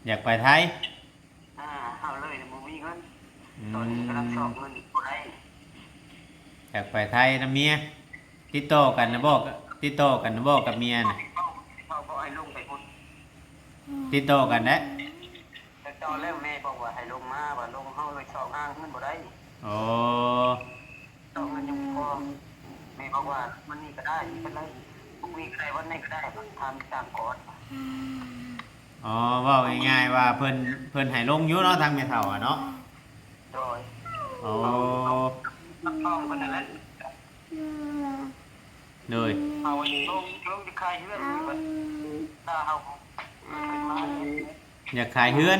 ຢາກໄປໄທ? ອ່າ ເຮົາເລີຍບໍ່ມີເງິນ. ອືມ ຕອນນີ້ກຳລັງຊອກເງິນບໍ່ໄດ້. ຢາກໄປໄທນຳເມຍ. ຕິດຕໍ່ກັນນະບໍ່? ຕິດຕໍ່ກັນນະບໍ່ກັບເມຍນະ? ເຂົາບອກໃຫ້ລົງໄປພຸ້ນ. ຕິດຕໍ່ກັນແຫຼະ. ແຕ່ຕອນແລກແມ່ບອກວ່າໃຫ້ລົງມາ ວ່າລົງ ເຮົາເລີຍຊອກຫາເງິນບໍ່ໄດ້. ໂອ້ ຊອກເງິນຍັງບໍ່ພໍ. ແມ່ບອກວ່າມື້ນີ້ກໍໄດ້ ບໍ່ເປັນໄລ ພວກນີ້ກໍໄດ້ ວັນນີ້ກໍໄດ້ ຖາມຕ່າງກ່ອນ. ອໍ ເວົ້າງ່າຍໆວ່າເພິ່ນ ເພິ່ນໃຫ້ລົງຢູ່ເນາະ ທາງແມ່ເຖົ້າອະເນາະ. ໂດຍ. ໂອ້ ເຮົາ ເຮົາ ເຮົາເອົາເງິນນັ້ນແຫຼະ. ໂດຍ. ເຮົາອັນນີ້ລົງ ລົງຈະຂາຍເຮືອນນີ້ບັດ ຖ້າເຮົາຂຶ້ນມາ ຢາກຂາຍເຮືອນ.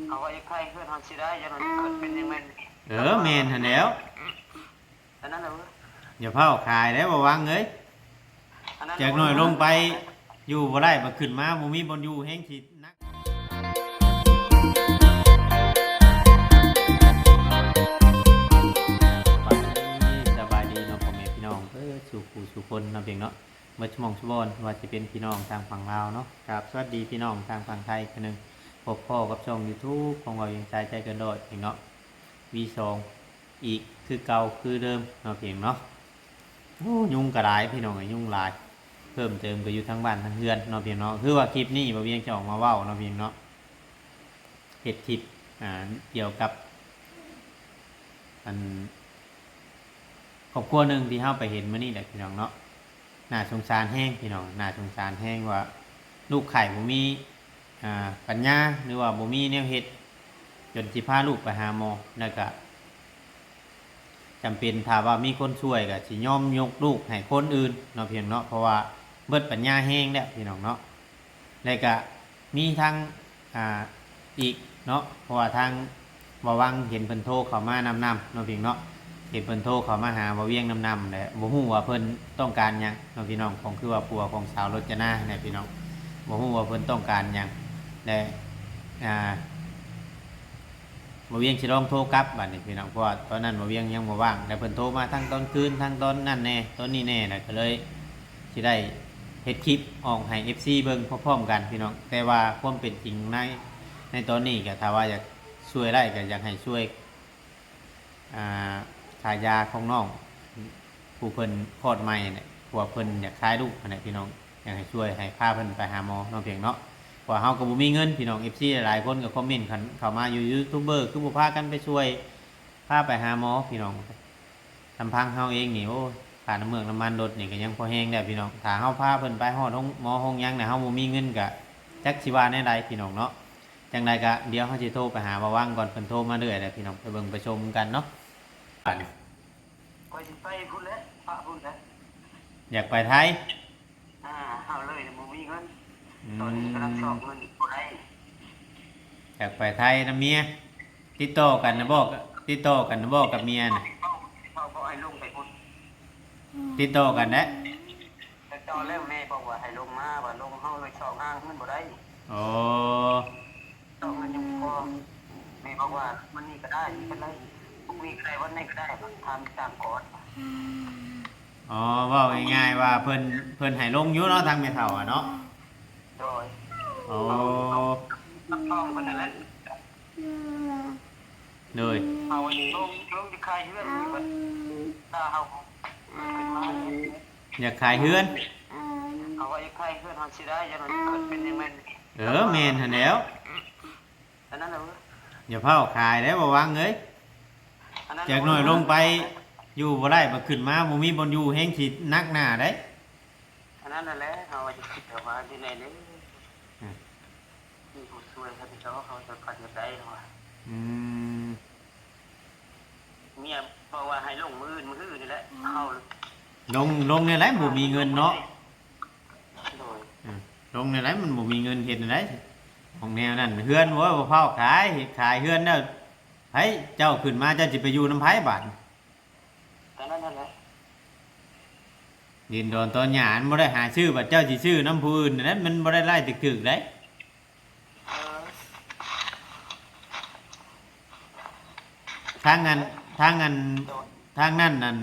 ເຮົາວ່າຢາກຂາຍເຮືອນ ເຮົາຊິໄດ້ ຢ່າງນັ້ນເກີດເປັນຢ່າງນັ້ນ. ເອີ ແມ່ນຫັ້ນແຫຼ້ວ. ອັນນັ້ນແຫຼະ. ຢ່າຟ້າວຂາຍເດ້ ບໍ່ຫວັງເອີຍ. ອັນນັ້ນ ຈັກໜ້ອຍລົງໄປຢູ່ບໍ່ໄດ້ ບັດຂຶ້ນມາບໍ່ມີບ່ອນຢູ່ ແຮງຊິໜັກ. ສະບາຍດີ ສະບາຍດີເນາະ ພໍ່ແມ່ພີ່ນ້ອງເບິດສູ່ຜູ້ສູ່ຄົນເນາະ ເພິ່ນເນາະ ເບິດຊຸໝ່ອງຊຸບ່ອນ ວ່າຊິເປັນພີ່ນ້ອງທາງຝັ່ງລາວເນາະ. ກາບສະຫວັດດີພີ່ນ້ອງທາງຝັ່ງໄທເທື່ອໜຶ່ງ ພົບພໍ້ກັບຊ່ອງຢູທູບຂອງເຮົາ ເອງຊາຍໃຈເກີນຮ້ອຍເອງເນາະ ວີສອງ ອີກຄືເກົ່າຄືເດີມເນາະ ພີ່ນ້ອງເນາະ. ໂອ້ ຍຸງກໍຫຼາຍພີ່ນ້ອງເອີຍ ຍຸງຫຼາຍ ເພີ່ມເຕີມກໍຢູ່ທາງບ້ານທາງເຮືອນເນາະ ພີ່ນ້ອງເນາະ. ຄືວ່າຄລິບນີ້ບ່າວວຽງຈະອອກມາເວົ້າເນາະ ພີ່ນ້ອງເນາະ ເຮັດຄລິບ ອ່າ ກ່ຽວກັບ ອັນ ຄອບຄົວໜຶ່ງທີ່ເຮົາໄປເຫັນມື້ນີ້ແຫຼະ ພີ່ນ້ອງເນາະ. ໜ້າສົງສານແຮງພີ່ນ້ອງ ໜ້າສົງສານແຮງ ວ່າລູກໄຂ້ບໍ່ມີ ອ່າ ປັນຍາ ຫຼືວ່າບໍ່ມີແນວເຮັດ ຈົນຊິພາລູກໄປຫາໝໍ ແລ້ວກະຈຳເປັນ ຖ້າວ່າມີຄົນຊ່ວຍກະຊິຍອມຍົກລູກໃຫ້ຄົນອື່ນເນາະ ພີ່ນ້ອງເນາະ ເພາະວ່າເບິດປັນຍາແຮງແລ້ວ ພີ່ນ້ອງເນາະ. ແລ້ວກະມີທາງ ອ່າ ອີກເນາະ ເພາະວ່າທາງບ່າວວັງເຫັນເພິ່ນໂທເຂົ້າມານຳໆເນາະ ພີ່ນ້ອງເນາະ ເຫັນເພິ່ນໂທເຂົ້າມາຫາບ່າວວຽງນຳໆ ແລະ ບໍ່ຮູ້ວ່າເພິ່ນຕ້ອງການຫຍັງເນາະ ພີ່ນ້ອງ ຂອງ ຄືວ່າຜົວຂອງສາວໂລຈະນາແຫຼະ ພີ່ນ້ອງ ບໍ່ຮູ້ວ່າເພິ່ນຕ້ອງການຫຍັງ ແລະ ອ່າ ບ່າວວຽງຊິລອງໂທກັບບາດນີ້ ພີ່ນ້ອງ ເພາະວ່າຕອນນັ້ນບ່າວວຽງຍັງບໍ່ວ່າງ ແລະ ເພິ່ນໂທມາທັງຕອນຄືນ ທັງຕອນນັ້ນແດ່ ຕອນນີ້ແດ່ ແລ້ວກໍເລີຍ ຊິໄດ້ເຮັດຄລິບອອກໃຫ້ເອັຟຊີເບິ່ງພ້ອມໆກັນ ພີ່ນ້ອງ. ແຕ່ວ່າຄວາມເປັນຈິງໃນ ໃນຕອນນີ້ກໍຖ້າວ່າຢາກຊ່ວຍໄດ້ກໍຢາກໃຫ້ຊ່ວຍ ອ່າ ຄ່າຢາຂອງນ້ອງຜູ້ເພິ່ນຄອດໃໝ່ຫັ້ນແຫຼະ ເພາະວ່າເພິ່ນຢາກຄາຍລູກຫັ້ນແຫຼະ ພີ່ນ້ອງ. ຢາກໃຫ້ຊ່ວຍ ໃຫ້ພາເພິ່ນໄປຫາໝໍເນາະ ພຽງເນາະ ເພາະວ່າເຮົາກໍບໍ່ມີເຂົ້າ ພີ່ນ້ອງ. ເອັຟຊີຫຼາຍໆຄົນກໍຄອມເມັນເຂົ້າມາຢູ່ ຢູທູບເບີຄືບໍ່ພາກັນໄປຊ່ວຍ ພາໄປຫາໝໍ ພີ່ນ້ອງ. ລຳພັງເຮົາເອງນີ້ ໂອ້ຍ ຄ່ານ້ຳເມືອກນ້ຳມັນລົດນີ້ກໍຍັງພໍແຮງແລ້ວ ພີ່ນ້ອງ. ຖ້າເຮົາພາເພິ່ນໄປຮອດໂຮງໝໍໂຮງຫຍັງນະ ເຮົາບໍ່ມີເງິນກະຈັກຊິວ່າແນວໃດ ພີ່ນ້ອງເນາະ. ຈັ່ງໃດກະດຽວເຮົາຊິໂທໄປຫາບ່າວວັງກ່ອນ ເພິ່ນໂທມາເລື້ອຍແຫຼະ ພີ່ນ້ອງ. ໄປເບິ່ງໄປຊົມກັນເນາະ ບັດນີ້. ຂ້ອຍຊິໄປພຸ້ນແຫຼະ ພະພຸ້ນແຫຼະ. ຢາກໄປໄທ? ອ່າ ເຮົາເລີຍບໍ່ມີເງິນ. ອືມ ຕອນນີ້ກຳລັງຊອກເງິນບໍ່ໄດ້. ຢາກໄປໄທນຳເມຍ. ຕິດຕໍ່ກັນນະບໍ່? ຕິດຕໍ່ກັນນະບໍ່ກັບເມຍນະ? ເຂົາບອກໃຫ້ລົງໄປພຸ້ນ. ຕິດຕໍ່ກັນແຫຼະ. ແຕ່ຕອນແລກແມ່ບອກວ່າໃຫ້ລົງມາ ວ່າລົງ ເຮົາເລີຍຊອກຫາເງິນບໍ່ໄດ້. ອໍ ຊອກເງິນຍັງບໍ່ພໍ. ແມ່ບອກວ່າມື້ນີ້ກໍໄດ້ ບໍ່ເປັນໄລ ພວກນີ້ກໍໄດ້ ວັນນີ້ກໍໄດ້ ຖາມຕ່າງກ່ອນ. ອໍ ເວົ້າງ່າຍໆວ່າເພິ່ນ ເພິ່ນໃຫ້ລົງຢູ່ເນາະ ທາງແມ່ເຖົ້າອະເນາະ. ໂດຍ. ອໍ ເຮົາ ເຮົາ ເຮົາເພິ່ນນັ້ນແຫຼະ. ໂດຍ. ເຮົາອັນນີ້ລົງ ລົງຈະຂາຍເຮືອນນີ້ບັດ ຖ້າເຮົາຂຶ້ນມາ ຢາກຂາຍເຮືອນ. ເຮົາວ່າຢາກຂາຍເຮືອນ ເຮົາຊິໄດ້ ຢ່າງນັ້ນເກີດເປັນຢ່າງນັ້ນ. ເອີ ແມ່ນຫັ້ນແຫຼ້ວ. ອັນນັ້ນນະ ຢ່າຟ້າວຂາຍເດ້ ບ່າວວັງເອີຍ. ອັນນັ້ນ ຈັກໜ້ອຍລົງໄປຢູ່ບໍ່ໄດ້ ບັດຂຶ້ນມາບໍ່ມີບ່ອນຢູ່ ແຮງຊິໜັກໜ້າເດ້. ອັນນັ້ນນະແຫຼະ ເຮົາວ່າຈະຄິດແບບວ່າຈັ່ງໃດເດ້. ອືມ ມີຜູ້ຊ່ວຍເຮົາເຈົ້າ ເຮົາຈະພັດເຮັດໄດ້ ເຮົາວ່າ. ອືມ ເມຍບອກວ່າໃຫ້ລົງມື້ອື່ນ ມື້ຮືນີ້ແຫຼະ. ອືມ ເຮົາລົງ ລົງແນວໃດ ບໍ່ມີເງິນເນາະ. ໂດຍ. ອືມ ລົງແນວໃດ ມັນບໍ່ມີເງິນ ເຮັດແນວໃດ ຂອງແນວນັ້ນ. ເຮືອນ ໂອ້ຍ ບໍ່ຟ້າວຂາຍ ເຮັດຂາຍເຮືອນແລ້ວ ໃຜເຈົ້າຂຶ້ນມາ ເຈົ້າຊິໄປຢູ່ນຳໃຜບາດ? ກໍນັ້ນແຫຼະ ດິນດອນຕອນຫຍ້າ ມັນບໍ່ໄດ້ຫາຊື້ ບັດເຈົ້າຊິຊື້ນຳຜູ້ອື່ນນັ້ນ ມັນບໍ່ໄດ້ໄລ່ຖືກໆເດ້. ເອີ ທາງນັ້ນ ທາງນັ້ນ ໂດຍ ທາງນັ້ນນັ້ນ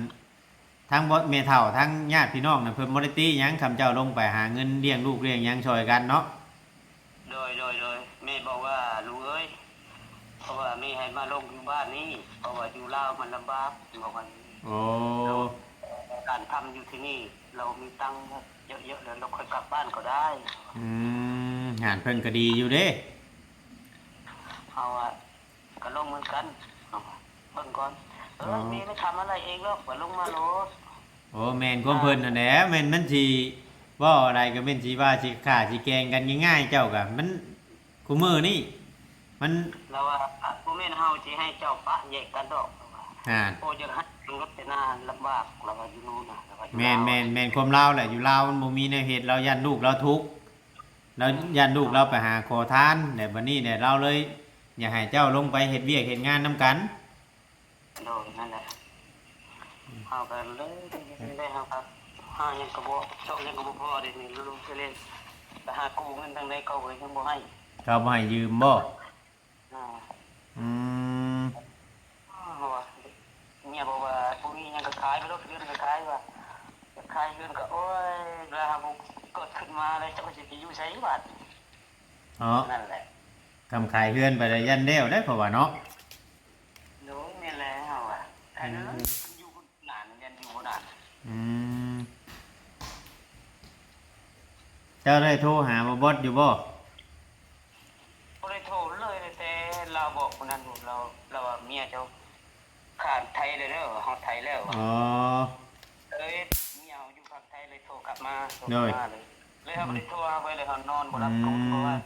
ທາງບໍ່ ແມ່ເຖົ້າ ທາງຍາດພີ່ນ້ອງນັ້ນ ເພິ່ນບໍ່ໄດ້ຕິຫຍັງ ຄຳເຈົ້າລົງໄປຫາເງິນລ້ຽງລູກລ້ຽງຫຍັງຊ່ອຍກັນເນາະ. ໂດຍ ໂດຍ ໂດຍ. ແມ່ບອກວ່າ ລູກເອີຍ ເພາະວ່າແມ່ໃຫ້ມາລົງຢູ່ບ້ານນີ້ ເພາະວ່າຢູ່ລາວມັນລຳບາກ ບອກວ່າ. ໂອ້ ການທຳຢູ່ທີ່ນີ້ ລາວມີຕັງເຍາະໆ ແລ້ວລາວຄ່ອຍກັບບ້ານກໍໄດ້. ອືມ ຫານເພິ່ນກໍດີຢູ່ເດ້. ເຮົາວ່າ ກໍລົງເໝືອນກັນ ເຮົາວ່າ ເບິ່ງກ່ອນ ເອີ ອໍ ແມ່ໄປທຳອະໄລເອງດອກ ວ່າລົງມາໂລດ. ໂອ້ ແມ່ນຄວາມເພິ່ນຫັ້ນແຫຼະ ແມ່ນມັນຊິເວົ້າອະໄລກໍແມ່ນຊິວ່າຊິຂ້າຊິແກ່ງກັນງ່າຍໆ ເຈົ້າກໍມັນຄູ່ມື້ນີ້ມັນ ລາວວ່າ ບໍ່ແມ່ນເຮົາຊິໃຫ້ເຈົ້າປະແຍກກັນດອກ ລາວວ່າ ຫັ້ນ ໂອ້ ຢາກໃຫ້ລົດແຕ່ໜ້າລຳບາກ ລາວວ່າຢູ່ໂນ່ນນະ ລາວວ່າຢູ່ ແມ່ນ ລາວ ແມ່ນ ແມ່ນຄວາມລາວແຫຼະ ຢູ່ລາວມັນບໍ່ມີແນວເຮັດ ລາວຢ້ານລູກລາວທຸກ ລາວຢ້ານລູກລາວໄປຫາຂໍທານ ແລ້ວບັດນີ້ແຫຼະລາວເລີຍຢາກໃຫ້ເຈົ້າລົງໄປເຮັດວຽກເຮັດງານນຳກັນ. ໂດຍ ນັ້ນແຫຼະ ເຮົາກໍເລີຍໄດ້ ເຮົາກໍຫາຫຍັງກໍບໍ່ ຊອກຫຍັງກໍບໍ່ພໍເດ ນີ້ ໄປຫາກູ້ເງິນທາງໃດເຂົາກໍຍັງບໍ່ໃຫ້ ເຂົາບໍ່ໃຫ້ຢືມບໍ່? ອືມ ເຮົາວ່າ ເມຍບອກວ່າ ບໍ່ມີຫຍັງກໍຂາຍໄປໂລດ ເຮືອນກໍຂາຍວ່າ ຂາຍເຮືອນກໍ ໂອ້ຍ ລາວບໍ່ເກີດຂຶ້ນມາແລ້ວ ເຈົ້າຊິໄປຢູ່ໃສບາດນີ້ ເນາະ ນັ້ນແຫຼະ ຄຳຂາຍເຮືອນໄປແລ້ວຢ້ານແລ້ວເດ້ ເພາະວ່າເນາະ. ໂດຍ ແມ່ນແລ້ວ ເຮົາວ່າ ອືມ ຢູ່ນານ ຢ້ານຢູ່ບໍ່ນານ. ອືມ ເຈົ້າໄດ້ໂທຫາບ່າວບອດຢູ່ບໍ່? ບໍ່ໄດ້ໂທເລີຍ ແຕ່ລາວບອກຜູ້ນັ້ນຢູ່ ລາວ ລາວວ່າເມຍເຈົ້າຂ້າມໄທແລ້ວເດີ ຮອດໄທແລ້ວ. ອໍ ເອີຍ ເມຍເຮົາຢູ່ຝັ່ງໄທເລີຍໂທກັບມາ ໂທກັບມາເລີຍ ເລີຍເຮົາບໍ່ໄດ້ໂທຫາເພິ່ນເລີຍ ເຮົານອນບໍ່ຫຼັບ ອືມ ເພາະວ່າ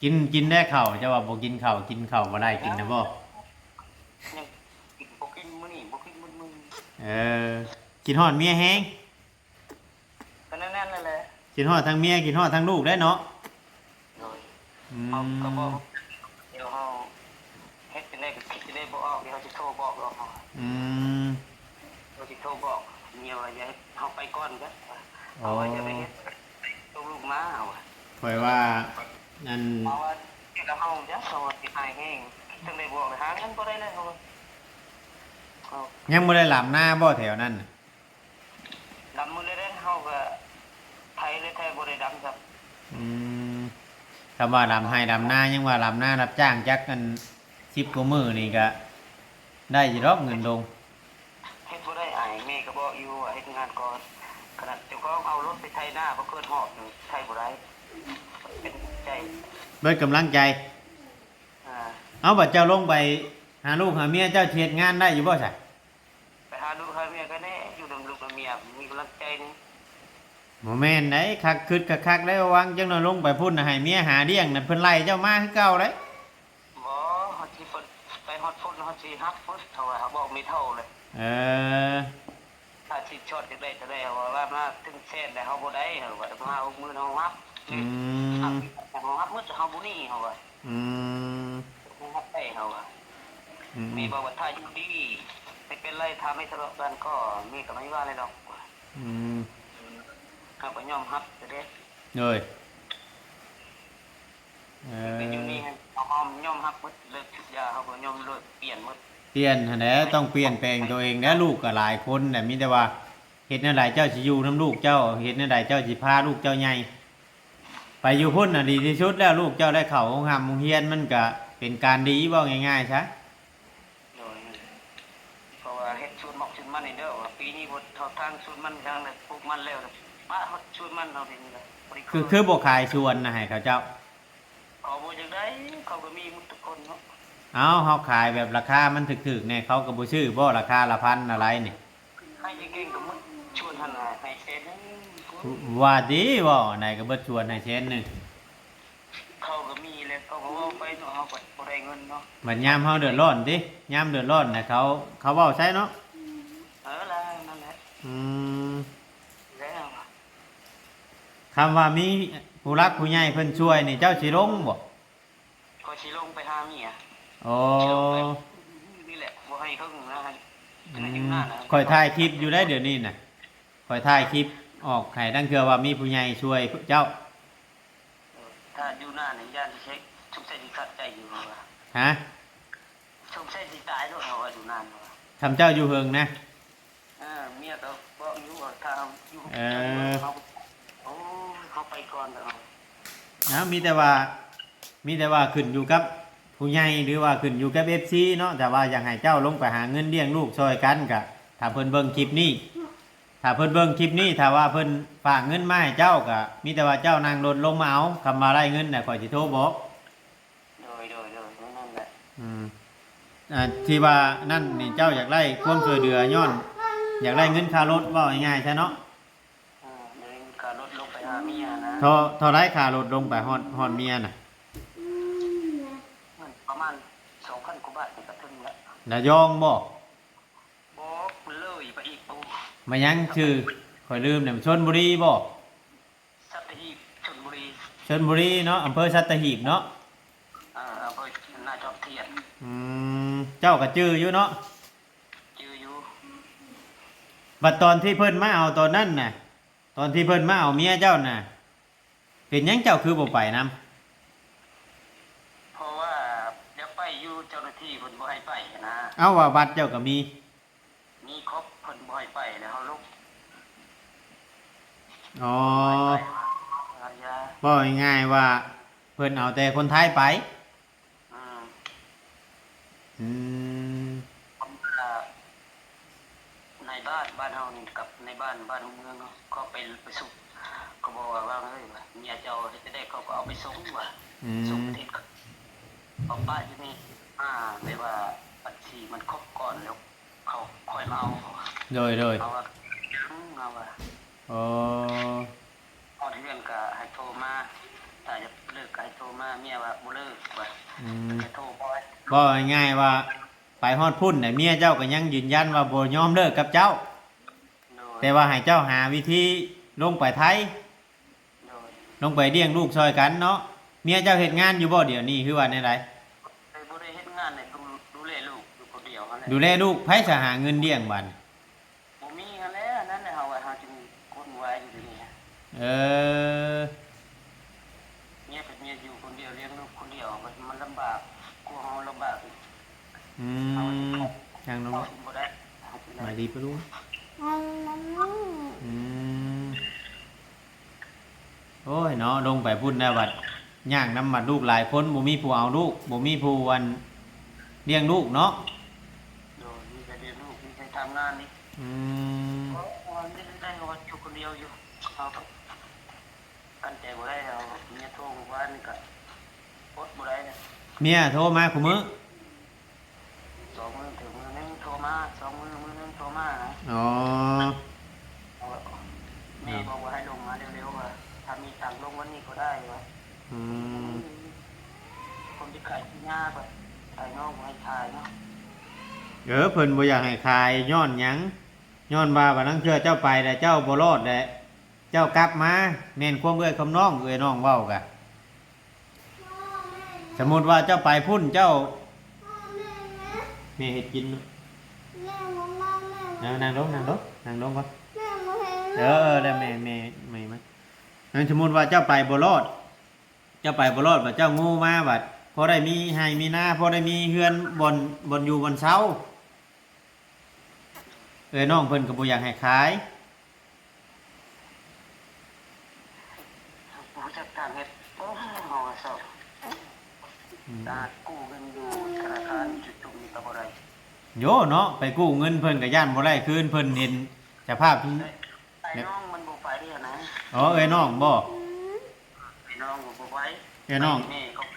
ກິນ ກິນແດ່ເຂົ້າ ເຈົ້າວ່າບໍ່ກິນເຂົ້າ ກິນເຂົ້າບໍ່ໄດ້ ກິນນະບໍ່? ຍັງກິນ ບໍ່ກິນມື້ນີ້ ບໍ່ກິນມື້ ມື້ ເອີ ຄິດຮອດເມຍແຮງ ກໍແນວນັ້ນແຫຼະ ຄິດຮອດທັງເມຍ ຄິດຮອດທັງລູກແດ່ເນາະ. ໂດຍ ອືມ ເຮົາກໍບອກ ດຽວເຮົາເຮັດຈັ່ງໃດກໍຄິດຈັ່ງໃດບໍ່ອອກ ດຽວເຮົາຊິໂທບອກດອກ. ອືມ ເຮົາຊິໂທບອກເມຍວ່າ ຢ່າໃຫ້ເຮົາໄປກ່ອນເດີ ເຮົາວ່າຢ່າໄປເຮັດ ສົ່ງລູກມາ ເຮົາວ່າ ຂ້ອຍວ່າ ອັນ ເຮົາວ່າ ເຮັດແລ້ວເຮົາ ເຮົາວ່າຊິອາຍແຮງ ຈັ່ງໃດບອກ ຫາເງິນບໍ່ໄດ້ເລີຍ ເຮົາວ່າ ເຮົາ ຍັງບໍ່ໄດ້ລຳນາບໍ່ແຖວນັ້ນ? ດຳໝົດເລີຍເດ້ ເຮົາກໍໄຖເລີຍ ໄຖບໍ່ໄດ້ດຳຊ້ຳ. ອືມ ຄຳວ່າດຳໄຮ່ດຳນາ ຍັງວ່າດຳນາຮັບຈ້າງຈັກອັນ ສິບກວ່າມື້ນີ້ກໍໄດ້ຢູ່ດອກເງິນດົງ. ເຮັດບໍ່ໄດ້ອ້າຍ ແມ່ກໍບອກຢູ່ວ່າເຮັດງານກ່ອນ ຂະໜາດເຈົ້າຂອງເອົາລົດໄປໄຖນາບໍ່ເກີນຮອບໜຶ່ງໄຖບໍ່ໄດ້ ເປັນໃຈ ເບິດກຳລັງໃຈ. ອ່າ ເອົາ ບັດເຈົ້າລົງໄປຫາລູກຫາເມຍ ເຈົ້າຊິເຮັດງານໄດ້ຢູ່ບໍ່ຊະ? ໄປຫາລູກຫາເມຍກໍແນ່ ຢູ່ນຳລູກນຳເມຍມີກຳລັງໃຈນີ້. ບໍ່ແມ່ນໃດ໋ ຄັກຄຶດຄັກໆ ໄດ້ ຫວັງຈັກໜ່ອຍລົງໄປພຸ້ນນະ ໃຫ້ເມຍຫາລ້ຽງນະ ເພິ່ນໄລ່ເຈົ້າມາຄືເກົ່າເດ້. ບໍ່ ເຮົາຊິໄປຮອດພຸ້ນ ເຮົາຊິຮັບໝົດ ເຮົາວ່າ ເຮົາບອກແມ່ເຖົ້າເລີຍ. ເອີ ຖ້າຊິຊອດຈັກໄດ້ເທົ່າໃດ ເຮົາວ່າ ວ່າມາເຖິງແສນແລ້ວ ເຮົາບໍ່ໄດ້ ເຮົາວ່າ ຫ້າຫົກໝື່ນເຮົາຮັບ. ອືມ ເຮົາຮັບໝົດ ເຮົາບໍ່ໜີ ເຮົາວ່າ. ອືມ ເຮົາຮັບໄດ້ ເຮົາວ່າ. ອືມໆ ແມ່ບອກວ່າ ຖ້າຢູ່ດີ ໄມ່ເປັນໄລ ຖ້າໄມ່ທະເລາະກັນກໍ ແມ່ກໍໄມ່ວ່າອະໄລດອກ. ອືມ ເຮົາກໍຍອມຮັບເດ້. ໂດຍ ເອີ ແຕ່ຢູ່ນີ້ເຮົາຍອມຮັບໝົດ ເລີກທຸກຢ່າງ ເຮົາກໍຍອມເລີກ ປ່ຽນໝົດ. ປ່ຽນຫັ້ນແຫຼະ ຕ້ອງປ່ຽນແປງຕົວເອງແຫຼະ ລູກກໍຫຼາຍຄົນແຫຼະ ມີແຕ່ວ່າເຮັດແນວໃດເຈົ້າຊິຢູ່ນຳລູກເຈົ້າ ເຮັດແນວໃດເຈົ້າຊິພາລູກເຈົ້າໃຫຍ່ ໄປຢູ່ພຸ້ນນະດີທີ່ສຸດແລ້ວ ລູກເຈົ້າໄດ້ເຂົ້າໂຮງຮ່ຳໂຮງຮຽນ ມັນກະເປັນການດີ ເວົ້າງ່າຍໆຊະ. ໂດຍ ເພາະວ່າເຮັດສວນໝອກສວນມັນນີ້ເດີ ວ່າປີນີ້ບໍ່ເຂົ້າທາງສວນມັນທາງ ປູກມັນແລ້ວ ປະເຮົາສວນມັນເຮົານີ້ລະ ຄື ຄືບໍ່ຂາຍສວນນະໃຫ້ເຂົາເຈົ້າ? ເຂົາບໍ່ຢາກໄດ້ ເຂົາກໍມີໝົດທຸກຄົນເນາະ. ເອົ້າ ເຮົາຂາຍແບບລາຄາມັນຖືກໆແດ່ ເຂົາກໍບໍ່ຊື້ບໍ່ ລາຄາລະພັນລະໄລນີ້? ໃຫ້ເກັ່ງໆກໍໝົດສວນຫັ້ນນະ ໃຫ້ແສນໜຶ່ງ. ວ່າຕິ ເວົ້າອັນໃດກໍເບິດສວນໃຫ້ແສນໜຶ່ງ. ເຂົາກໍມີແຫຼະ ເຂົາກໍເວົ້າໄປເນາະ ເຮົາກໍບໍ່ໄດ້ເງິນເນາະ. ບັດຍາມເຮົາເດືອດຮ້ອນຕິ ຍາມເດືອດຮ້ອນນະ ເຂົາ ເຂົາເວົ້າໃສ່ເນາະ. ເອີ ລະ ນັ້ນແຫຼະ. ອືມ ແລ້ວ ຄຳວ່າມີຜູ້ຫຼັກຜູ້ໃຫຍ່ເພິ່ນຊ່ວຍນີ້ ເຈົ້າຊິລົງບໍ່? ຂ້ອຍຊິລົງໄປຫາເມຍ. ໂອ້ ຊິລົງໄປນີ້ແຫຼະ ບໍ່ໃຫ້ເຫິງນະ. ອືມ ຂ້ອຍຖ່າຍຄລິບຢູ່ໄດ໋ ດຽວນີ້ນະ ຂ້ອຍຖ່າຍຄລິບອອກໃຫ້ ລາງເທື່ອວ່າມີຜູ້ໃຫຍ່ຊ່ວຍເຈົ້າ. ເອີ ຖ້າຢູ່ນານນີ້ ຢ້ານຊິເຊັກ ສົງໄສຊິຂັດໃຈຢູ່ວ່າ. ຮະ? ສົງໄສຊິຕາຍໂລດ ເຮົາວ່າຢູ່ນານວ່າ. ຄຳເຈົ້າຢູ່ເຫິງນະ? ເອີ ເມຍກໍບອກຢູ່ວ່າ ຖ້າເຮົາຢູ່ ເອີ ເຮົາ ໂອ້ຍ ເຮົາໄປກ່ອນເດີ. ເອົາ ມີແຕ່ວ່າ ມີແຕ່ວ່າຂຶ້ນຢູ່ກັບຜູ້ໃຫຍ່ ຫຼືວ່າຂຶ້ນຢູ່ກັບເອັຟຊີເນາະ. ຖ້າວ່າຢາກໃຫ້ເຈົ້າລົງໄປຫາເງິນລ້ຽງລູກຊ່ອຍກັນ ກະຖ້າເພິ່ນເບິ່ງຄລິບນີ້ ຖ້າເພິ່ນເບິ່ງຄລິບນີ້ ຖ້າວ່າເພິ່ນຝາກເງິນມາໃຫ້ເຈົ້າ ກະມີແຕ່ວ່າເຈົ້ານັ່ງລົດລົງມາເອົາ. ຄຳວ່າໄດ້ເງິນນະ ຂ້ອຍຊິໂທບອກ. ໂດຍ ໂດຍ ໂດຍ ແນວນັ້ນແຫຼະ. ອືມ ອ່າ ທີ່ວ່ານັ້ນນີ້ ເຈົ້າຢາກໄດ້ຄວາມຊ່ວຍເຫຼືອ ຍ້ອນຢາກໄດ້ເງິນຄ່າລົດ ເວົ້າງ່າຍໆຊະເນາະ. ອືມ ໄດ້ເງິນຄ່າລົດລົງໄປຫາເມຍນະ. ເທົ່າ ເທົ່າໃດຄ່າລົດລົງໄປຮອດ ຮອດເມຍນະ? ມັນປະມານສອງພັນກວ່າບາດນີ້ກະເຖິງແລ້ວ. ລະຍອງບໍ່? ບໍ່ ເລີຍໄປອີກ. ໂອ້ ມາຫຍັງຊື່ ຂ້ອຍລືມແລ້ວ ຊົນບຸລີບໍ່? ສັດຕະຫີບ ຊົນບຸລີ. ຊົນບຸລີເນາະ ອຳເພີສັດຕະຫີບເນາະ. ເອີ ອຳເພີນາຈອມທຽນ. ອືມ ເຈົ້າກະຈື່ຢູ່ເນາະ? ຈື່ຢູ່. ບັດຕອນທີ່ເພິ່ນມາເອົາຕອນນັ້ນນະ ຕອນທີ່ເພິ່ນມາເອົາເມຍເຈົ້ານະ ເປັນຫຍັງເຈົ້າຄືບໍ່ໄປນຳ? ເພາະວ່າຢາກໄປຢູ່ ເຈົ້າໜ້າທີ່ເພິ່ນບໍ່ໃຫ້ໄປນະ. ເອົ້າ ວ່າບັດເຈົ້າກະມີ ມີຄົບ ເພິ່ນບໍ່ໃຫ້ໄປ ແລ້ວເຮົາລົງ. ອໍ ເວົ້າງ່າຍໆວ່າເພິ່ນເອົາແຕ່ຄົນໄທໄປ. ອືມ ອືມ ນາຍບ້ານບ້ານເຮົານີ້ ກັບນາຍບ້ານບ້ານເມືອງເຮົາ ເຂົາໄປປະຊຸມ ເຂົາບອກວ່າ ວ່າເອີຍ ເມຍເຈົ້າເຮັດຈັ່ງໃດ ເຂົາກະເອົາໄປສົ່ງວ່າ. ອືມ ສົ່ງປະເທດ ເຂົາປະຢູ່ນີ້ ອາ ແບບວ່າບັນຊີມັນຄົບກ່ອນ ແລ້ວເຂົາຄ່ອຍມາເອົາ. ໂດຍ ໂດຍ ເຮົາວ່າ ເຮົາວ່າ ໂອ້ ຮອດເຮືອນກະໃຫ້ໂທມາ ຖ້າຢາກເລີກກະໃຫ້ໂທມາ. ເມຍວ່າບໍ່ເລີກວ່າ. ອືມ ແຕ່ໂທບໍ່ ເວົ້າງ່າຍໆວ່າ ໄປຮອດພຸ້ນນະ ເມຍເຈົ້າກະຍັງຢືນຢັນວ່າບໍ່ຍອມເລີກກັບເຈົ້າ. ໂດຍ ແຕ່ວ່າໃຫ້ເຈົ້າຫາວິທີລົງໄປໄທ. ໂດຍ ລົງໄປລ້ຽງລູກຊ່ອຍກັນເນາະ. ເມຍເຈົ້າເຮັດງານຢູ່ບໍ່ດຽວນີ້ ຫຼືວ່າແນວໃດ? ບໍ່ໄດ້ເຮັດງານເລີຍ ດູ ດູແລລູກຢູ່ຄົນດຽວຫັ້ນແຫຼະ. ດູແລລູກ ໃຜສະຫາເງິນລ້ຽງບາດນີ້? ບໍ່ມີຫັ້ນແຫຼະ ອັນນັ້ນແຫຼະ ເຮົາວ່າເຮົາຈຶ່ງວຸ່ນວາຍຢູ່ດຽວນີ້. ເອີ ເມຍເປັນເມຍຢູ່ຄົນດຽວ ລ້ຽງລູກຄົນດຽວ ມັນ ມັນລຳບາກ ກວ່າເຮົາລຳບາກອີກ. ອືມ ເຮົາ ຍັງລົງ ເຮົາກິນບໍ່ໄດ້ ສະບາຍດີປະລຸງ. ອືມ ໂອ້ຍເນາະ ລົງໄປພຸ້ນແລ້ວບັດ ຍາກນຳບັດລູກຫຼາຍຄົນ ບໍ່ມີຜູ້ເອົາລູກ ບໍ່ມີຜູ້ ອັນ ລ້ຽງລູກເນາະ. ໂດຍ ມີແຕ່ລ້ຽງລູກ ມີແຕ່ທຳງານນີ້. ອືມ ເພາະວ່າໄດ້ ໄດ້ ເພາະວ່າຢູ່ຄົນດຽວຢູ່ ເຮົາກະກັ້ນໃຈບໍ່ໄດ້. ເຮົາ ເມຍໂທມື້ວານນີ້ກະອົດບໍ່ໄດ້ນະ. ເມຍໂທມາຄູ່ມື້? ສອງມື້ເຖິງມື້ໜຶ່ງໂທມາ ສອງມື້ມື້ໜຶ່ງໂທມານະ. ອໍ ເອີ ແມ່ບອກວ່າໃຫ້ລົງມາເລັວໆ ວ່າຖ້າມີຕັງລົງວັນນີ້ກໍໄດ້ວ່າ. ອືມ ຄົນທີ່ຂາຍຂີ້ຫຍ້າກໍຂາຍນອກບໍ່ໃຫ້ຂາຍເນາະ. ເອີ ເພິ່ນບໍ່ຢາກໃຫ້ຂາຍຍ້ອນຫຍັງ? ຍ້ອນວ່າບາງເທື່ອເຈົ້າໄປແລ້ວເຈົ້າບໍ່ລອດແຫຼະ ເຈົ້າກັບມາ ແມ່ນຄວາມເອື້ອຍຄວາມນ້ອງ ເອື້ອຍນ້ອງເວົ້າກະ ສົມມຸດວ່າເຈົ້າໄປພຸ້ນ ເຈົ້າ ແມ່ເຮັດກິນ. ແມ່ບໍ່ມາ ແມ່ ນັ່ງ ນັ່ງລົງ ນັ່ງລົງ ນັ່ງລົງກ່ອນ. ແມ່ບໍ່ເຫັນ ເອີ ເອີ ແລ້ວແມ່ ແມ່ ແມ່ມາ. ສົມມຸດວ່າເຈົ້າໄປບໍ່ລອດ ເຈົ້າໄປບໍ່ລອດ ບາດເຈົ້າໂງ່ມາ ບາດພໍໄດ້ມີໄຮ່ມີນາ ພໍໄດ້ມີເຮືອນບ່ອນ ບ່ອນຢູ່ບ່ອນເຊົາ ເອື້ອຍນ້ອງເພິ່ນກໍບໍ່ຢາກໃຫ້ຂາຍ. ບໍ່ຮູ້ຈັກທາງເຮັດ ໂອ້ ເຮົາວ່າເຊົາ. ອືມ ຕາດກູ້ເງິນຢູ່ທະນາຄານຈຸດຈຸມນີ້ກໍບໍ່ໄດ້. ໂອ້ເນາະ ໄປກູ້ເງິນເພິ່ນກໍຢ້ານບໍ່ໄດ້ຄືນ ເພິ່ນເຫັນສະພາບ. ໄອ້ນ້ອງມັນບໍ່ໄປຫັ້ນນະ. ອໍ ເອື້ອຍນ້ອງບໍ່? ອືມ ໄອ້ນ້ອງມັນບໍ່ໄປ. ເອື້ອຍນ້ອງ ແມ່ເຂົາ.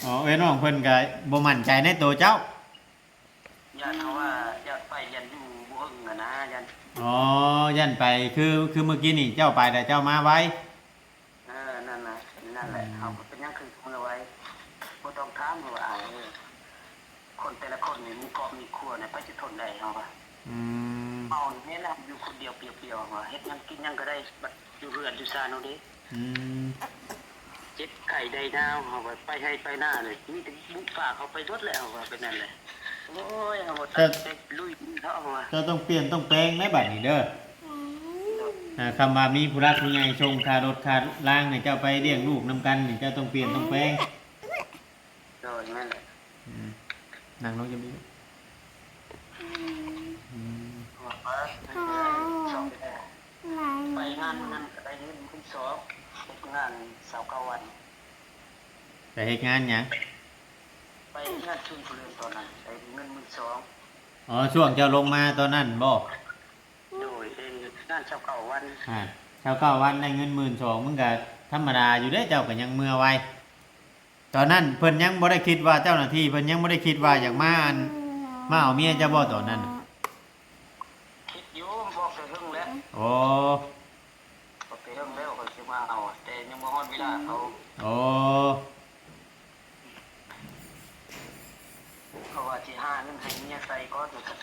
ອໍ ເອື້ອຍນ້ອງເພິ່ນກໍບໍ່ໝັ້ນໃຈໃນໂຕເຈົ້າ. ຢ້ານເຮົາວ່າ ຢ້ານໄປ ຢ້ານຢູ່ບໍ່ເຖິງຫັ້ນນະ ຢ້ານ. ອໍ ຢ້ານໄປ ຄື ຄືມື້ກີ້ນີ້ເຈົ້າໄປແລ້ວເຈົ້າມາໄວ. ເອີ ນັ້ນນະ ນັ້ນແຫຼະ. ອືມ ເຮົາກໍເປັນຫຍັງຄືເມືອໄວ ບໍ່ຕ້ອງຖາມວ່າ ເອີ ຄົນແຕ່ລະຄົນນີ້ມີຄອບມີຄົວນະ ໃຜຊິທົນໄດ້ ເຮົາວ່າ. ອືມ ເຮົານີ້ແຫຼະ ຢູ່ຄົນດຽວປຽວໆ ວ່າເຮັດຫຍັງກິນຫຍັງກໍໄດ້ ບັດຢູ່ເຮືອນຢູ່ຊານເຮົາເດ້. ອືມ ເຈັບໄຂ້ໄດ້ໜາວ ເຮົາວ່າໄປໄຮ່ໄປນາເລີຍ ມີແຕ່ບຸຝາກເຮົາໄປໝົດແລ້ວ ເຮົາວ່າແບບນັ້ນແຫຼະ. ໂອ້ຍ ເຮົາວ່າ ແຕ່ ແຕ່ລຸຍເນາະ ເຮົາວ່າ. ເຈົ້າຕ້ອງປ່ຽນຕ້ອງແປງໃນບັດນີ້ເດີ. ອືມ ອ່າ ຄຳວ່າມີຜູ້ຫຼັກຜູ້ໃຫຍ່ສົ່ງຄ່າລົດຄ່າລາງໃຫ້ເຈົ້າໄປລ້ຽງລູກນຳກັນນີ້ ເຈົ້າຕ້ອງປ່ຽນຕ້ອງແປງ. ໂດຍ ແມ່ນແຫຼະ. ອືມ ນັ່ງລົງຈະມີ. ອືມ ອືມ ໄປງານນັ້ນກໍໄດ້ເງິນ ເປັນສອບ ເຮັດງານຊາວເກົ້າວັນ. ໄປເຮັດງານຫຍັງ? ໄປເຮັດງານຊຸນຜູ້ເລີນຕອນນັ້ນ ໄດ້ເງິນໝື່ນສອງ. ອໍ ຊ່ວງເຈົ້າລົງມາຕອນນັ້ນບໍ? ໂດຍ ເຮັດງານຊາວເກົ້າວັນ. ອາ ຊາວເກົ້າວັນໄດ້ເງິນໝື່ນສອງ ມັນກະທຳມະດາຢູ່ເດ້ ເຈົ້າກະຍັງເມືອໄວ. ຕອນນັ້ນເພິ່ນຍັງບໍ່ໄດ້ຄິດວ່າ ເຈົ້າໜ້າທີ່ເພິ່ນຍັງບໍ່ໄດ້ຄິດວ່າຢາກມາ ອັນ ມາເອົາເມຍເຈົ້າບໍ່ຕອນນັ້ນ? ຄິດຢູ່ ບອກແຕ່ເຖິງແລ້ວ. ໂອ້ ບອກແຕ່ເຖິງແລ້ວ ຂ້ອຍຊິມາເອົາ ແຕ່ຍັງບໍ່ຮອດເວລາເຂົາ. ໂອ້ ເຂົາວ່າຊິຫາເງິນໃຫ້ເມຍໃຊ້ກ່ອນ ແລ້ວກະ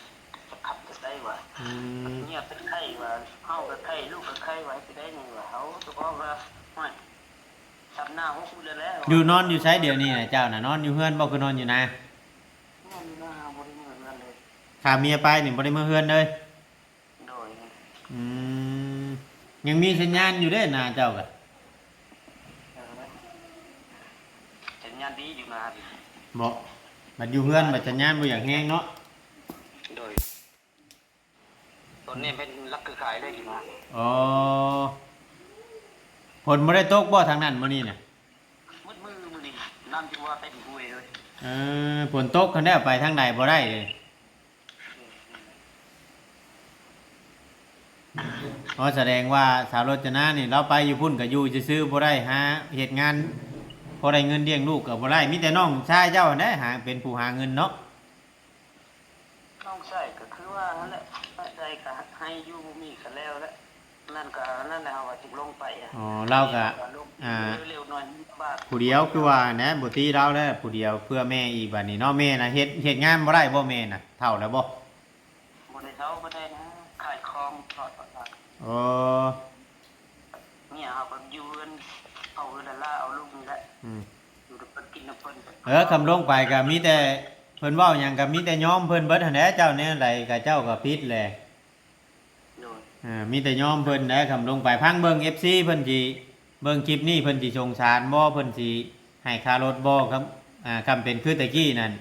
ຈະຂັບຈະໄດ້ວ່າ. ອືມ ເມຍເປັນໄຂ້ວ່າ ເຮົາກະໄຂ້ ລູກກະໄຂ້ ວ່າຊິໄດ້ຫຍັງວ່າ. ເອົາ ເຈົ້າຂອງວ່າ ຫ້ວຍ ຊຳໜ້າຫົກມື້ແລ້ວ. ຢູ່ ນອນຢູ່ໃສດຽວນີ້ນະ ເຈົ້ານະ? ນອນຢູ່ເຮືອນບໍ່ ຄືນອນຢູ່ນາ? ນອນຢູ່ນາ ບໍ່ໄດ້ເມືອເຮືອນເລີຍ. ຖ້າເມຍໄປນີ້ບໍ່ໄດ້ເມືອເຮືອນເລີຍ? ໂດຍ. ອືມ ຍັງມີສັນຍານຢູ່ເດ້ນາເຈົ້າກະ. ເອີ ສັນຍານດີຢູ່ນາ. ບໍ່ ບັດຢູ່ເຮືອນບັດສັນຍານບໍ່ຢາກແຮງເນາະ. ໂດຍ. ຕອນນີ້ເປັນຫຼັກຄືຂາຍເລີຍຢູ່ນາ. ອໍ ຝົນບໍ່ໄດ້ຕົກບໍ່ທາງນັ້ນມື້ນີ້ນະ? ໝົດມື້ມື້ນີ້ ນ້ຳຈຶ່ງວ່າເຕັມຫ້ວຍເລີຍ. ເອີ ຝົນຕົກຫັ້ນແລ້ວ ໄປທາງໃດບໍ່ໄດ້ເລີຍ. ອໍ ສະແດງວ່າສາວໂລດຈະນານີ້ ລາວໄປຢູ່ພຸ້ນກະຢູ່ຊື່ໆ ບໍ່ໄດ້ຫາເຮັດງານ ພໍໄດ້ເງິນລ້ຽງລູກກະບໍ່ໄດ້. ມີແຕ່ນ້ອງຊາຍເຈົ້າຫັ້ນແຫຼະ ຫາ ເປັນຜູ້ຫາເງິນເນາະ. ນ້ອງຊາຍກະຄືວ່າຫັ້ນແຫຼະ ໄດ້ກະໃຫ້ຢູ່ ບໍ່ມີກະແລ້ວແຫຼະ. ນັ້ນກະນັ້ນແຫຼະ ເຮົາວ່າຊິລົງໄປ. ອໍ ລາວກະ ອ່າ ເລັວໆໜ້ອຍບາດ ຜູ້ດຽວຄືວ່າແນະ ບໍ່ຕີລາວແລ້ວ ຜູ້ດຽວເພື່ອແມ່ອີກບາດນີ້ເນາະ. ແມ່ນະ ເຮັດ ເຮັດງານບໍ່ໄດ້ບໍ່ ແມ່ນະ ເຖົ້າແລ້ວບໍ່? ບໍ່ໄດ້ເຖົ້າປານໃດນະ ຂາຍຂອງເທາະ. ອໍ ເມຍເຮົາກະຢູ່ເຮືອນ ເອົາເຮືອນລະລາ ເອົາລູກນີ້ແຫຼະ. ອືມ ຢູ່ນຳເພິ່ນ ກິນນຳເພິ່ນ. ເອີ ຄຳລົງໄປກະມີແຕ່ ເພິ່ນເວົ້າຫຍັງກະມີແຕ່ຍອມເພິ່ນເບິດຫັ້ນແຫຼະ ເຈົ້າແນວໃດກະເຈົ້າກະຜິດແຫຼະ. ໂດຍ. ເອີ ມີແຕ່ຍອມເພິ່ນແຫຼະ ຄຳລົງໄປ. ຟັງເບິ່ງ ເອັຟຊີ ເພິ່ນຊິເບິ່ງຄລິບນີ້ ເພິ່ນຊິສົງສານບໍ່ ເພິ່ນຊິໃຫ້ຄ່າລົດບໍ່? ຄຳ ອ່າ ຄຳເປັນຄືແຕ່ກີ້ນັ້ນ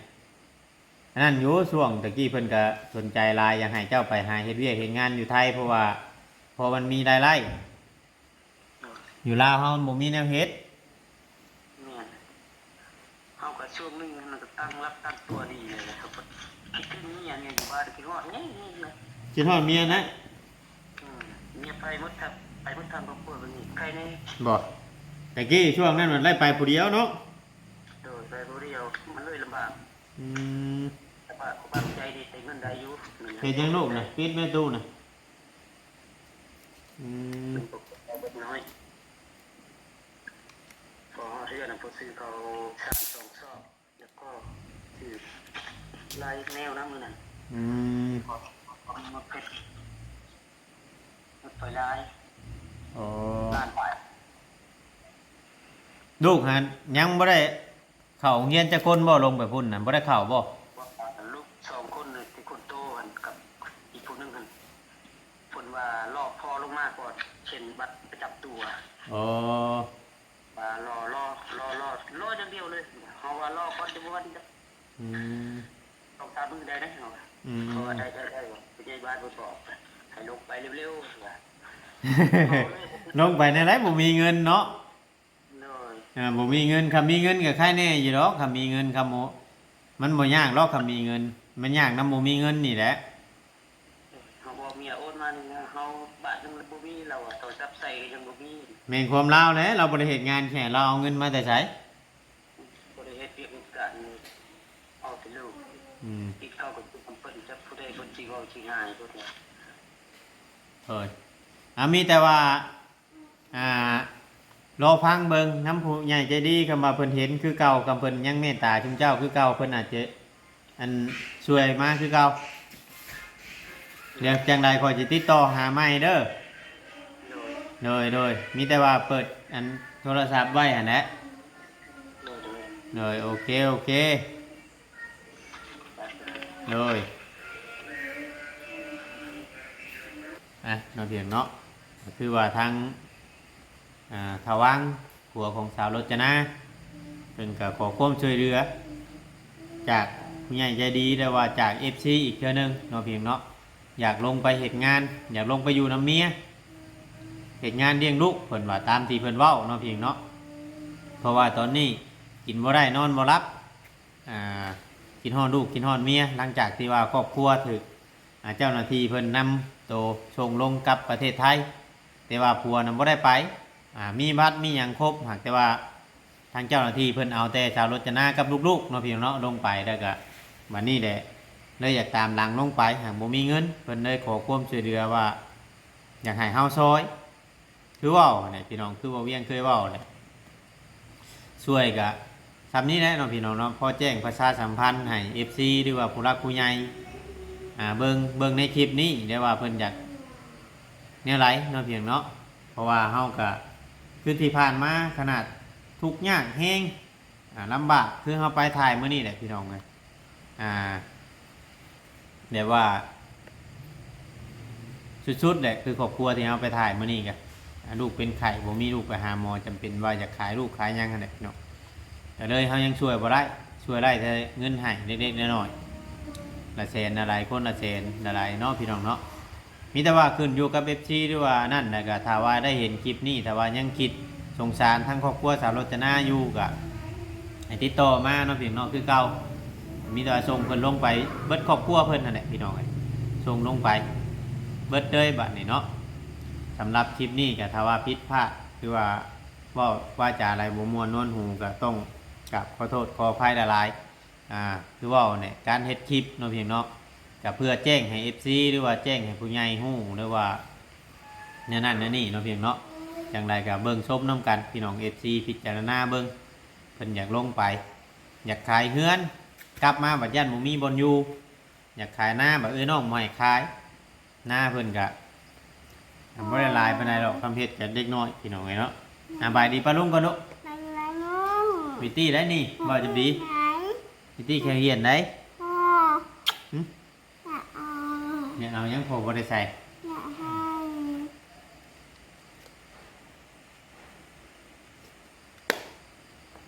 ອັນນັ້ນຢູ່ ຊ່ວງແຕ່ກີ້ເພິ່ນກະສົນໃຈຫຼາຍ ຢາກໃຫ້ເຈົ້າໄປຫາເຮັດວຽກເຮັດງານຢູ່ໄທ ເພາະວ່າ ເພາະມັນມີລາຍໄດ້. ໂດຍ. ຢູ່ລາວເຮົາມັນບໍ່ມີແນວເຮັດ. ແມ່ນ. ເຮົາກະຊ່ວງໜຶ່ງມັນກະຕັ້ງຫຼັກຕັ້ງຕົວດີເລີຍ ເຮົາກະຄິດເຖິງເມຍນີ້ ຢູ່ບ້ານຄິດຮອດເມຍນີ້. ຄິດຮອດເມຍນະ? ອືມ ເມຍໄປໝົດ ທັງ ໄປໝົດທັງຄອບຄົວ ບາດນີ້ໄຄແນ່. ບໍ່ ແຕ່ກີ້ຊ່ວງນັ້ນມັນໄດ້ໄປຜູ້ດຽວເນາະ. ໂດຍ ໄປຜູ້ດຽວ ມັນເລີຍລຳບາກ. ອືມ ແຕ່ວ່າບາງໃຈນີ້ໃຊ້ເງິນໄດ້ຢູ່. ເຮັດຫຍັງລູກນະ? ປິດແມ່ຕູ້ນະ. ອືມ ເປັນເດັກນ້ອຍ ພໍຮອດເຮືອນນະ ພໍຊື້ເຂົ້າສາມສອງຊອກ ແລ້ວກໍຊື້ຫຼາຍແນວນຳມື້ນັ້ນ. ອືມ ໝົດເພັດ ໝົດໄປຫຼາຍ. ອໍ ລ້ານປາຍ. ລູກຫັ້ນຍັງບໍ່ໄດ້ ເຂົ້າໂຮງຮຽນຈັກຄົນບໍ່? ລົງໄປພຸ້ນນະ ບໍ່ໄດ້ເຂົ້າບໍ່? ລູກສອງຄົນ ທີ່ຄົນໂຕຫັ້ນກັບອີກຜູ້ໜຶ່ງຫັ້ນ ເພິ່ນວ່າລໍພໍ່ລົງມາກ່ອນ ເຊັນບັດປະຈຳຕົວ. ອໍ ວ່າລໍ ລໍ ລໍ ລໍ ລໍຢ່າງດຽວເລີຍ. ເຮົາວ່າລໍກ່ອນ ຈະບໍ່ວ່າ. ອືມ ສອງສາມມື້ໄດ້ເດ້ ເຮົາວ່າ. ອືມ ເພາະວ່າໄດ້ ໄດ້ ໄດ້ ຜູ້ໃຫຍ່ບ້ານເພິ່ນບອກໃຫ້ລົງໄປເລັວໆ ວ່າ. ລົງໄປແນວໃດ ບໍ່ມີເງິນເນາະ. ໂດຍ. ອ່າ ບໍ່ມີເງິນ ຄັນມີເງິນກະໄຄແນ່ຢູ່ດອກ ຄັນມີເງິນ ຄັນບໍ່ ມັນບໍ່ຍາກດອກ ຄັນມີເງິນ ມັນຍາກນຳບໍ່ມີເງິນນີ້ແຫຼະ. ເຮົາບອກເມຍໂອນມານີ້ນະ ເຮົາບາດໜຶ່ງລະບໍ່ມີ ລາວວ່າໂທລະສັບໃຊ້ກະຍັງບໍ່ມີ. ແມ່ນຄວາມລາວແຫຼະ ລາວບໍ່ໄດ້ເຮັດງານ ຊິໃຫ້ລາວເອົາເງິນມາແຕ່ໃສ? ບໍ່ໄດ້ເຮັດວຽກເຮັດການ ເອົາແຕ່ລູກ. ອືມ ກິນເຂົ້າກະກິນນຳເພິ່ນ ຈັກຜູ້ໃດເພິ່ນຊິເວົ້າຊິຫາຍພຸ້ນແຫຼະ. ໂດຍ. ອ່າ ມີແຕ່ວ່າ ອ່າ ລໍຟັງເບິ່ງນຳຜູ້ໃຫຍ່ໃຈດີ ຄຳວ່າເພິ່ນເຫັນຄືເກົ່າ ຄຳເພິ່ນຍັງເມດຕາຊຸມເຈົ້າຄືເກົ່າ ເພິ່ນອາດຈະ ອັນ ຊ່ວຍມາຄືເກົ່າ. ດຽວຈັ່ງໃດຂ້ອຍຊິຕິດຕໍ່ຫາໃໝ່ເດີ. ໂດຍ ໂດຍ ມີແຕ່ວ່າເປີດ ອັນ ໂທລະສັບໄວ້ຫັ້ນແຫຼະ. ໂດຍ ໂອເຄ ໂອເຄ. ໂດຍ ອ່ະ ນ້ອງພຽງເນາະ ກະຄືວ່າທາງ ອ່າ ທ້າວວັງ ຜົວຂອງສາວໂລດຈະນາ ເພິ່ນກະຂໍຄວາມຊ່ວຍເຫຼືອຈາກຜູ້ໃຫຍ່ໃຈດີ ແລະວ່າຈາກເອັຟຊີອີກເທື່ອໜຶ່ງເນາະ ພຽງເນາະ. ຢາກລົງໄປເຮັດງານ ຢາກລົງໄປຢູ່ນຳເມຍ ເຮັດງານລ້ຽງລູກ ເພິ່ນວ່າ ຕາມທີ່ເພິ່ນເວົ້າເນາະ ພຽງເນາະ. ເພາະວ່າຕອນນີ້ ກິນບໍ່ໄດ້ນອນບໍ່ຫຼັບ ອ່າ ຄິດຮອດລູກຄິດຮອດເມຍ ຫຼັງຈາກທີ່ວ່າຄອບຄົວຖືກ ອ່າ ເຈົ້າໜ້າທີ່ເພິ່ນນຳໂຕສົ່ງລົງກັບປະເທດໄທ ແຕ່ວ່າຜົວນະບໍ່ໄດ້ໄປ ອ່າ ມີບັດມີຫຍັງຄົບ ຫາກແຕ່ວ່າທາງເຈົ້າໜ້າທີ່ເພິ່ນເອົາແຕ່ສາວລົດຈະນາກັບລູກໆເນາະ ພີ່ນ້ອງເນາະ ລົງໄປ ແລ້ວກະບັດນີ້ແຫຼະ ເລີຍຢາກຕາມຫຼັງລົງໄປ ຫາກບໍ່ມີເງິນ ເພິ່ນເລີຍຂໍຄວາມຊ່ວຍເຫຼືອວ່າ ຢາກໃຫ້ເຮົາຊ່ອຍ ຄືເວົ້າຫັ້ນແຫຼະພີ່ນ້ອງ ຄືບໍ່ວຽງເຄີຍເວົ້າແຫຼະ ຊ່ວຍກະຊ່ຳນີ້ແຫຼະເນາະພີ່ນ້ອງເນາະ ພໍແຈ້ງປະຊາສຳພັນໃຫ້ເອັຟຊີ ຫຼືວ່າຜູ້ຫຼັກຜູ້ໃຫຍ່ ອ່າ ເບິ່ງ ເບິ່ງໃນຄລິບນີ້ໄດ້ວ່າເພິ່ນຢາກແນວໃດເນາະພີ່ນ້ອງເນາະ ເພາະວ່າເຮົາກະ ຄືທີ່ຜ່ານມາຂະໜາດທຸກຍາກແຮງ ອ່າ ລຳບາກ ຄືເຮົາໄປຖ່າຍມື້ນີ້ແຫຼະພີ່ນ້ອງເອີຍ ອ່າ ແບບວ່າສຸດໆແຫຼະ ຄືຄອບຄົວທີ່ເຮົາໄປຖ່າຍມື້ນີ້ກະ ອ່າ ລູກເປັນໄຂ້ ບໍ່ມີລູກໄປຫາໝໍ ຈຳເປັນວ່າຢາກຂາຍລູກຂາຍຫຍັງຫັ້ນແຫຼະພີ່ນ້ອງ ກະເລີຍເຮົາຍັງຊ່ວຍບໍ່ໄດ້ ຊ່ວຍໄດ້ແຕ່ເງິນໃຫ້ເລັກໆນ້ອຍໆ ລະແສນລະຫຼາຍ ຄົນລະແສນລະຫຼາຍເນາະ ພີ່ນ້ອງເນາະ. ມີແຕ່ວ່າຂຶ້ນຢູ່ກັບເອັຟຊີ ຫຼືວ່ານັ້ນ ແລ້ວກະຖ້າວ່າໄດ້ເຫັນຄລິບນີ້ ຖ້າວ່າຍັງຄິດສົງສານທາງຄອບຄົວສາວລົດຈະນາຢູ່ ກະໃຫ້ຕິດຕໍ່ມາເນາະ ພີ່ນ້ອງເນາະ ຄືເກົ່າ ມີແຕ່ວ່າສົ່ງເພິ່ນລົງໄປເບິດຄອບຄົວເພິ່ນຫັ້ນແຫຼະ ພີ່ນ້ອງເອີຍ ສົ່ງລົງໄປເບິດເລີຍບາດນີ້ເນາະ. ສຳລັບຄລິບນີ້ກະຖ້າວ່າຜິດພາດ ຫຼືວ່າເວົ້າວາຈາໃດບໍ່ມ່ວນນວນຫູ ກະຕ້ອງກາບຂໍໂທດຂໍອະໄພຫຼາຍໆ. ອ່າ ຄືເວົ້າແຫຼະ ການເຮັດຄລິບເນາະ ພີ່ນ້ອງເນາະ ກະເພື່ອແຈ້ງໃຫ້ເອັຟຊີ ຫຼືວ່າແຈ້ງໃຫ້ຜູ້ໃຫຍ່ຮູ້ ຫຼືວ່າແນວນັ້ນແນວນີ້ເນາະ ພີ່ນ້ອງເນາະ. ຈັ່ງໃດກະເບິ່ງຊົມນຳກັນ ພີ່ນ້ອງເອັຟຊີ ພິຈາລະນາເບິ່ງ ເພິ່ນຢາກລົງໄປ ຢາກຂາຍເຮືອນ ກັບມາບັດຢ້ານບໍ່ມີບ່ອນຢູ່ ຢາກຂາຍນາ ບັດເອື້ອຍນ້ອງບໍ່ໃຫ້ຂາຍ ນາເພິ່ນກະ ບໍ່ໄດ້ຫຼາຍປານໃດດອກ ຄຳເຮັດກະເດັກນ້ອຍ ພີ່ນ້ອງເອີຍເນາະ. ສະບາຍດີປ້າລຸງກ່ອນລູກ ວິດຕີ້ໄດ໋ນີ້ ເວົ້າຈະດີ ວິດຕີ້ແຂ່ງຮຽນໄດ໋. ຫຶ? ຢາກເອົາຫຍັງ ພໍ່ບໍ່ໄດ້ໃສ່.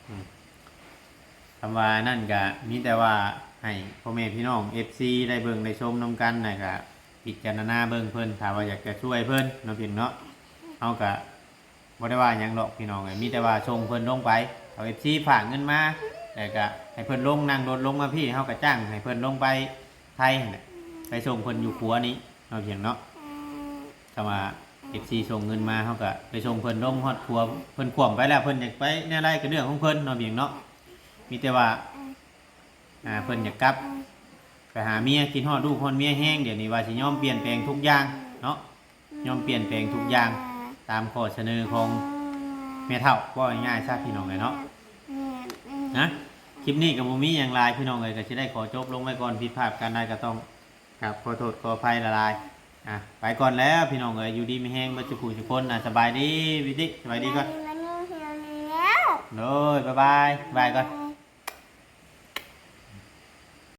ອືມ ຄຳວ່ານັ້ນກະມີແຕ່ວ່າໃຫ້ພໍ່ແມ່ພີ່ນ້ອງເອັຟຊີໄດ້ເບິ່ງໄດ້ຊົມນຳກັນ ແລ້ວກະພິຈາລະນາເບິ່ງເພິ່ນ ຖ້າວ່າຢາກຈະຊ່ວຍເພິ່ນເນາະ ພີ່ນ້ອງເນາະ ເຮົາກະບໍ່ໄດ້ວ່າຫຍັງດອກ ພີ່ນ້ອງເອີຍ ມີແຕ່ວ່າສົ່ງເພິ່ນລົງໄປ ເອົາເອັຟຊີຝາກເງິນມາ ແລ້ວກະໃຫ້ເພິ່ນລົງ ນັ່ງລົດລົງມາພີ້ ເຮົາກະຈ້າງໃຫ້ເພິ່ນລົງໄປໄທຫັ້ນແຫຼະ ໄປສົ່ງເພິ່ນຢູ່ຂົວນີ້ເນາະ ພີ່ນ້ອງເນາະ. ຄຳວ່າເອັຟຊີສົ່ງເງິນມາ ເຮົາກະໄປສົ່ງເພິ່ນລົງຮອດຂົວ ເພິ່ນຂວ້ຳໄປແລ້ວ ເພິ່ນຢາກໄປແນວໃດກະເລື່ອງຂອງເພິ່ນເນາະ ພີ່ນ້ອງເນາະ. ມີແຕ່ວ່າ ອ່າ ເພິ່ນຢາກກັບໄປຫາເມຍ ຄິດຮອດລູກຮອດເມຍແຮງ ດຽວນີ້ວ່າຊິຍອມປ່ຽນແປງທຸກຢ່າງເນາະ ຍອມປ່ຽນແປງທຸກຢ່າງ ຕາມຂໍ້ສະເໜີຂອງແມ່ເຖົ້າ ເວົ້າງ່າຍໆຊະ ພີ່ນ້ອງເອີຍເນາະ ນະ. ຄລິບນີ້ກະບໍ່ມີຫຍັງຫຼາຍ ພີ່ນ້ອງເອີຍ ກະຊິໄດ້ຂໍຈົບລົງໄວ້ກ່ອນ ຜິດພາດການໃດກະຕ້ອງ ກະຂໍໂທດຂໍອະໄພຫຼາຍໆ. ອ່ະ ໄປກ່ອນແລ້ວພີ່ນ້ອງເອີຍ ຢູ່ດີມີແຮງເບິດສູ່ຜູ້ສູ່ຄົນ. ອ່ະ ສະບາຍດີວິຕິ ສະບາຍດີກ່ອນ. ໂດຍ ບາຍບາຍ ບາຍກ່ອນ.